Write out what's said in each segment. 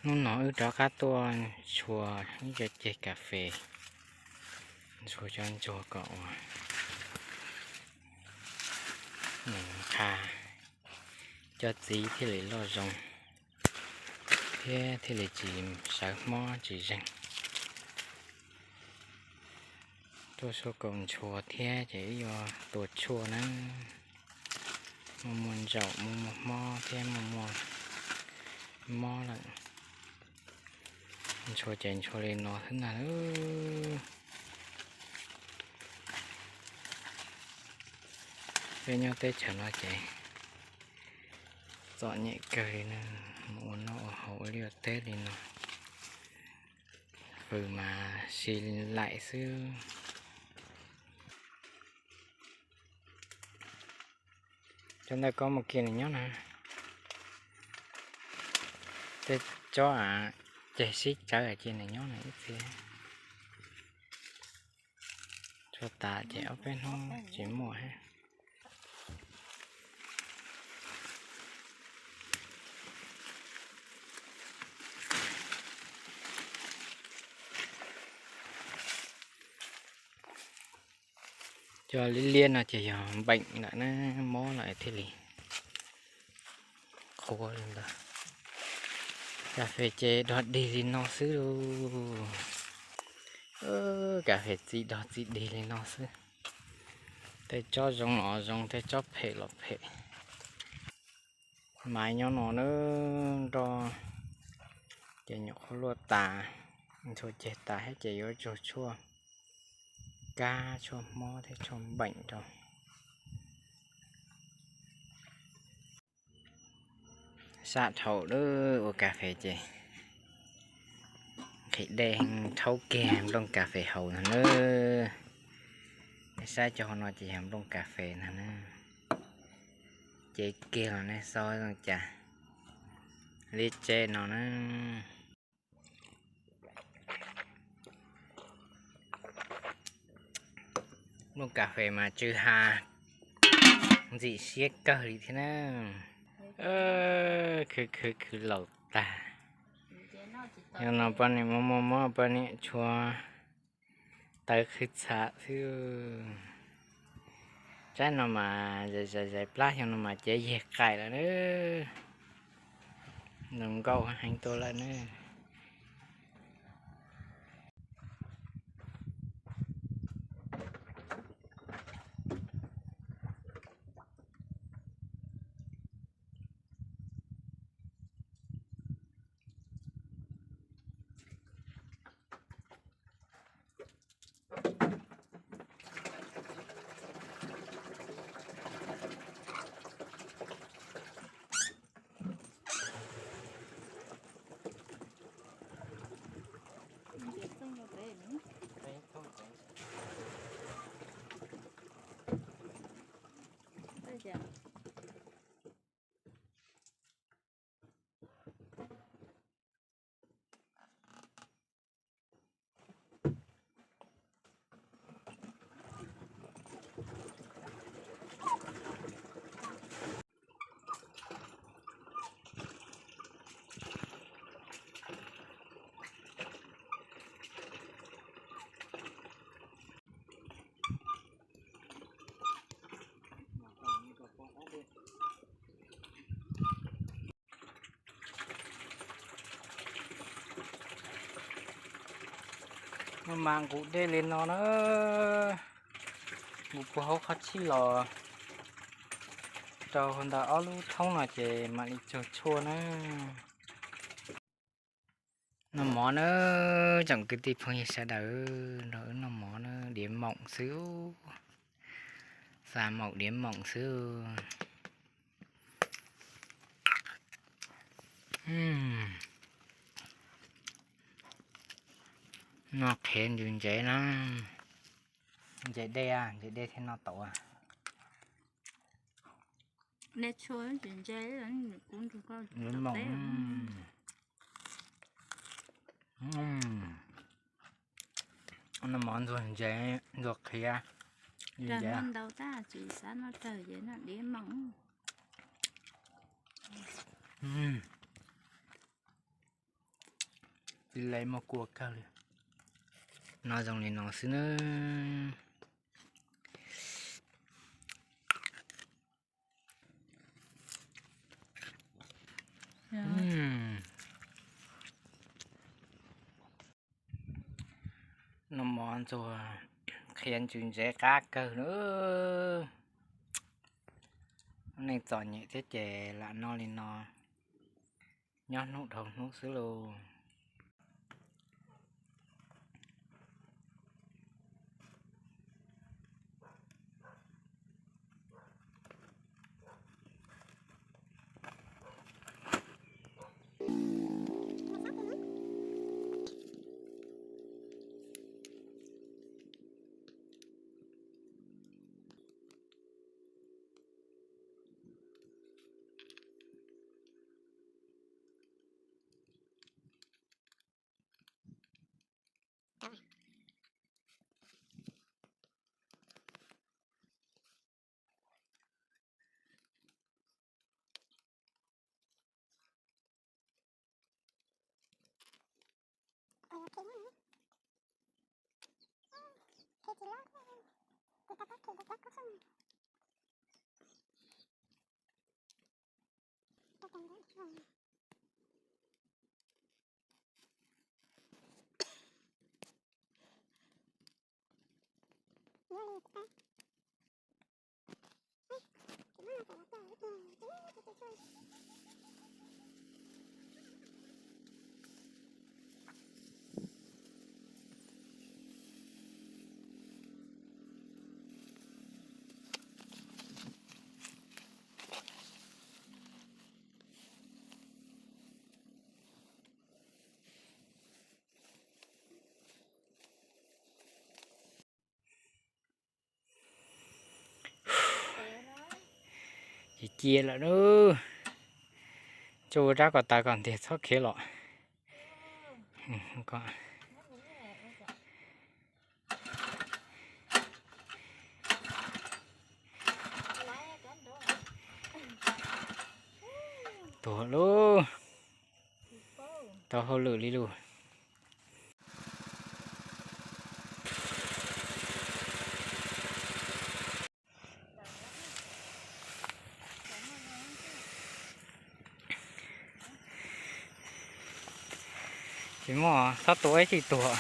Hnub no wb rov qab tuaj ntshua ib co ceg kas fes, ntshua cov ntsuag kom ua nws qha, cov txiv thiaj li loj zoo thiab thiaj li tsis sawv hmob tsis zeeg. Tuaj suab kaum ntshua thiab ces wb yuav tua tshuaj na. Muaj muaj ntsaum, muaj muaj hmob thiab muaj muaj mob lawm. Ntshua ces ntshua li no xwb ntag. Peb nyob teb chaws no ces txom nyem kawg li na, mus ua noj ua haus ua liaj ua teb li no, fws mas si laim xwb. Cov ntawm ko mus kiag nws nyob na. Tej tsob a, ceg sib tsawv ces nws nyob na ib txhia. Tshuav tas ces ob peb hnub tsis muaj thiab. Cov liab liab no ces yog npeem lawm na, mob lawm thiaj li qhuav li ntawd. Kas fes ces dog dig li no xwb lauj. Kas fes txi dog txi dig li no xwb. Tej tsob zoo los zoo, tej tsob phem los phem. Maiv nyob no na, nroj ces nyuam qhuav luaj tas, ntshua ceg tas thiab ces yuav tsug tshuaj kab, tshuaj mob thiab tshuaj npeem rau. Sab dhau lawm ua kas fes ces nqhis dej rhaub kiag nplooj kas fes haus ntag na. Nej saib cov hauv no ces yog nplooj kas fes ntag na. Cev kiag los nej xauj zoo cas. Liab tseb no na. Nplooj kas fes mas tsw ha ntxim siab kawg li thiab na. Khwv khwv khwv laus tag. Yog no poj niam muaj muaj mob poj niam tshuav tawv khwv txham xwb. Tsaib no mas zais zais plab xyoo no mas cev yeg qaim lawm na. Nws nkauj heev tuaj lawm na. No mas nqus dej li no na, nqus puag hauv qhov tshij los rau ntawm ob lub thoob no ces mam li tsug tshuaj na. Noj mov na, tsoom kwv tij phooj ywg sawv daws, nrog wb noj mov na, diav moom xwb, xa moom diav moom xwb. Noj qhiav ntws ntsev na, ntsev dej, ntsev dej thiaj noj tau. Noj mov ntxuag ntsev, ntxuag qhiav. Ntau tab tsis xav noj rawg ces noj diav moom. Tsis lais muaj kua kawg li. No zoo li no xwb na. Noj mov ntxuag qhia ntsws ntsev qab kawg na. Neej txom nyem thiab ces lam noj li no, nyob hnub dhau hnub xwb lauj. Ces cia lawm na. Tso ua rab ko taw kom ntiag txhob khiav los. Tuag lauj. Tau hauj lwm li lauj. Tsis muaj, txhob tua ib txhij tuag.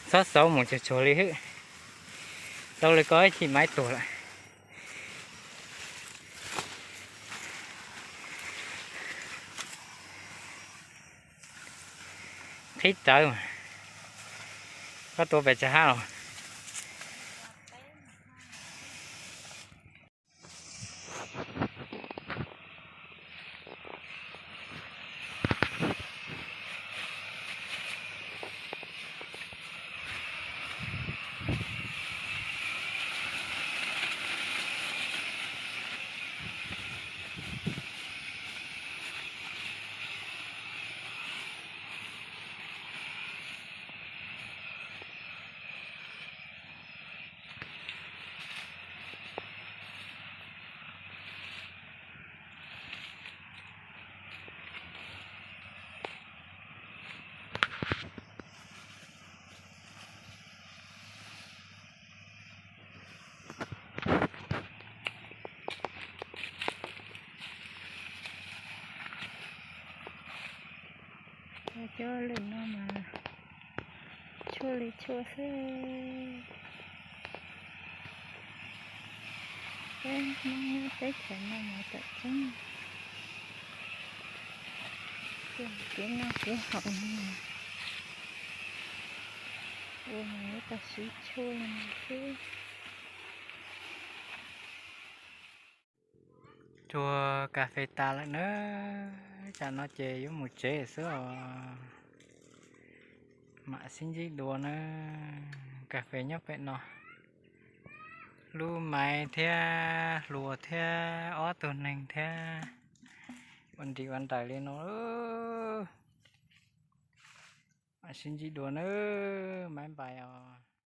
Txhob xauv mus tsuag tsuag li hwb. Tau li ko ib txhij maib tuag lawm. Qhib rawv, koj tua pes tsawg hab los? Cov lwm no mas tshuaj li tshuaj xwb. Peb Hmoob nyob teb chaws no mas tawm tseeb, kev noj kev haus no ua mas yuav tau siv tshuaj li no xwb. Tsuag kas fes tas lawm na, tsam no ces yuav mus tsev xwb os. Mam sib ntsib dua na. Kas fes nyob pem no, lub maiv thiab hluas thiab ob tug neeg thiab ua nrim ua nraim li no. Mam sib ntsib dua na, maiv npais os.